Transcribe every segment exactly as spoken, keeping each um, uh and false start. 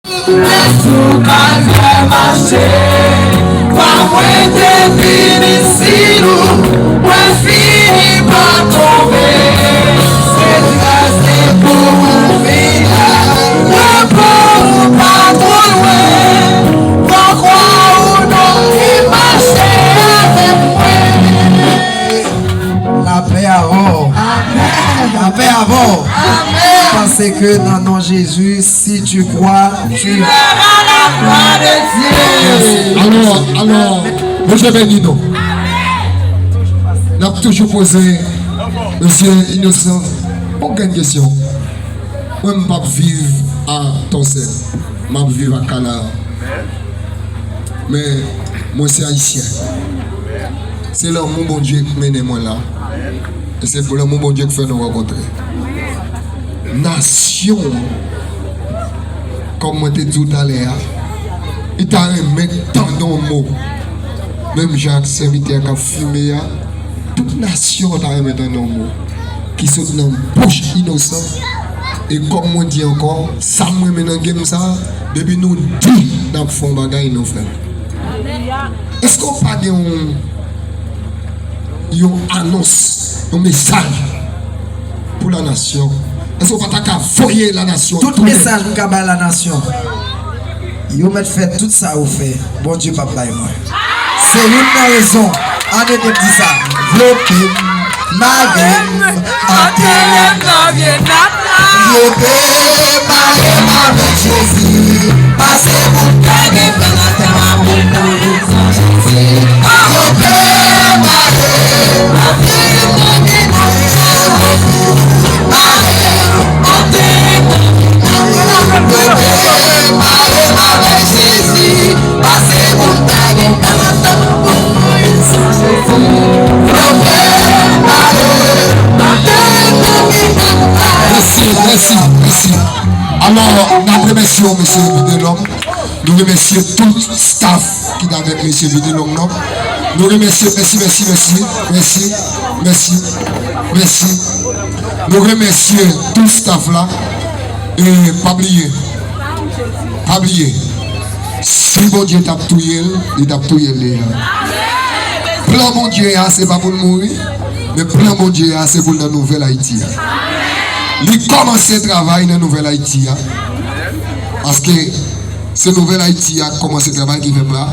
Lè sou karyè mache, kwa mwen te vin isi ou, mwen fini pa tonbe. Se gras li pou ou vin la, repo ou pa twò lwen. Pran kwa ou non, li mache avèk mwen. Lapè avè w. Lapè avè w. Paske nan non Jezi, si tu crois, tu verras la gloire de Dieu. Alò, alò, Bondye beni nou. N ap toujou poze mesye Inosan yon grenn kesyon. Mwen, m p ap viv a Tòsè. M ap viv a Kana. Men, mwen se ayisyen. Se lanmou Bondye k mennen mwen la. E se pou lanmou Bondye k fè nou rankontre. Nasyon, kòm mwen te di w talè a, li ta renmen tande yon mo. Menm jan ak sèvitè k ap fimen an, tout nasyon an ta renmen tande yon mo ki sot nan bouch Inosan. E kòm mwen di ankò, sa m renmen nan game sa, depi nou di n ap fè yon bagay, nou fè l. Èske w pa gen yon, yon anons, yon mesaj pou lanasyon? Èske w pa ta ka voye lanasyon? Tout mesaj m ka bay lanasyon, yo mèt fè tout sa yo fè, Bondye p ap bay mwen. Se youn nan rezon, ann ede m di sa, vlope m, mare m, antere m nan vye nat la. Vlope m, mare m avèk Jezi, pase pou m gade pran ansanm avèk mwen. Mèsi, mèsi, mèsi. Alò, n ap remèsye w, mesye Vitelhomme. Nou remèsye tout staff ki t avèk mesye Vitelhomme nan. Nou remèsye, mèsi, mèsi, mèsi, mèsi, mèsi, mèsi. Nou remèsye tout staff la. E pa bliye, pa bliye, si Bondye t ap touye l, li t ap touye l deja. Plan Bondye a, se pa pou l mouri, men plan Bondye a, se pou l nan nouvèl Ayiti a. Li kòmanse travay nan nouvèl Ayiti a. Paske se nouvèl Ayiti a k kòmanse travay ki fè m la.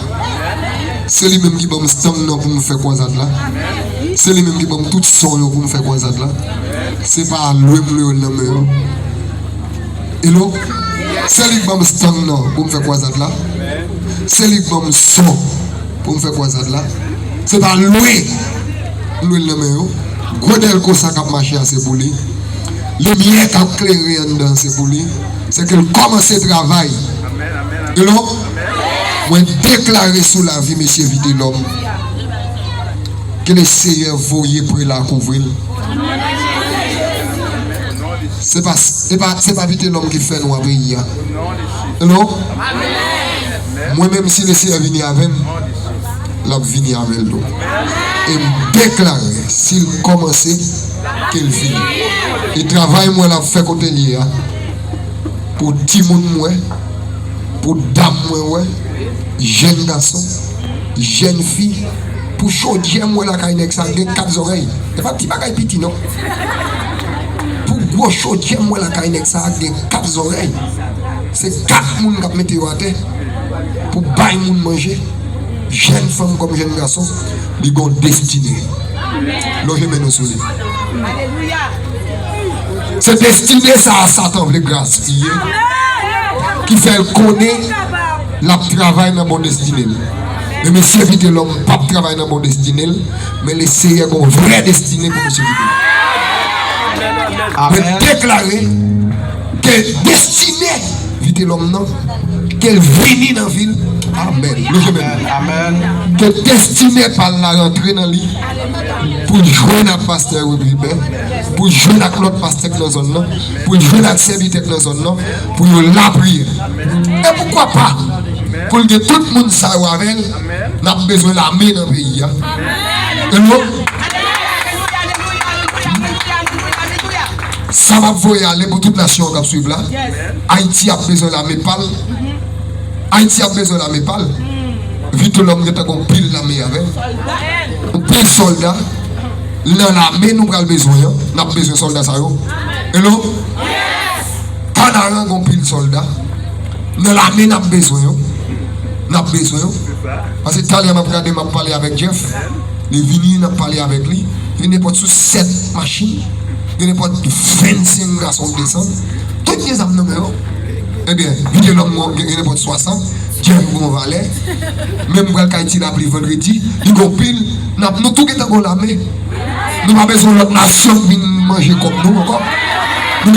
Se li menm ki ban m stand nan pou m fè kwazad la. Se li menm ki ban m tout son yo pou m fè kwazad la. Se pa lwe m lwe yo nan men yo. Hello? Se li k ban m stand nan pou m fè kwazad la. Se li k ban m son pou m fè kwazad la. Se pa lwe m lwe l nan men yo. Gwo dèlko sa k ap mache a, se pou li. Limyè k ap klere anndan, se pou li. Se ke l kòmanse travay. Hello? Mwen deklare sou lavi mesye Vitelhomme, ke Lesenyè voye prela kouvri l. Se pa, se pa, se pa Vitelhomme ki fè nwa peyi a. Hello? Mwen menm, si Lesenyè vini avè m, l ap vini avè l tou. E m deklare, si l kòmanse, ke l fini. E travay mwen l ap fè kote l ye a, pou timoun mwen, pou dam mwen wè, jèn gason, jèn fi, pou chodyè mwen lakay nèg sa gen kat zòrèy. E pa ti bagay piti non. Pou gwo chodyè mwen lakay nèg sa gen kat zòrèy. Se kat moun k ap mete yo atè pou bay moun manje. Jèn fanm kòm jèn gason, li gon destine. Lonje men nou sou li. Se destine sa a Satan vle gaspiye, ki fè l konnen l ap travay nan bon destine l. Men mesye Vitelhomme p ap travay nan bon destine l, men Lesenyè gon vrè destine pou mesye Vitelhomme. Mwen deklare ke destine Vitelhomme nan, ke l vini nan vi l. Amèn. Lonje men nou. Ke destine pa l la rantre nan li, pou l jwenn ak pastè Ribè, pou l jwenn ak lòt pastè k nan zòn nan, pou l jwenn ak sèvitè k nan zòn nan, pou yo lapriyè. E poukwa pa, pou l gen tout moun sa yo avè l, n ap bezwen lame nan peyi a. Hello? Sa m ap voye ale pou tout nasyon an k ap swiv la. Ayiti ap bezwen lame pa l. Ayiti ap bezwen lame pa l. Vitelhomme gentan gen yon pil lame avè l. Yon pil sòlda. Nan lame nou pral bezwen an, n ap bezwen sòlda sa yo. Hello? Kanaran gen yon pil sòlda. Nan lame n ap bezwen yo. N ap bezwen yo. Paske talè m ap gade, m ap pale avèk Jeff. Li vini, n ap pale avèk li. Li nenpòt sou sèt machin. Li nenpòt vennsenk gason k desann. Tout gen zam nan men yo. Ebyen, Vitelhomme gen nenpòt swasant. Jeff gen yon valè. Menm pral kay Ti Lapli vandredi. Li gen yon pil. N ap, nou tou gentan gen yon lame. Nou pa bezwen lòt nasyon k vin manje kòb nou ankò.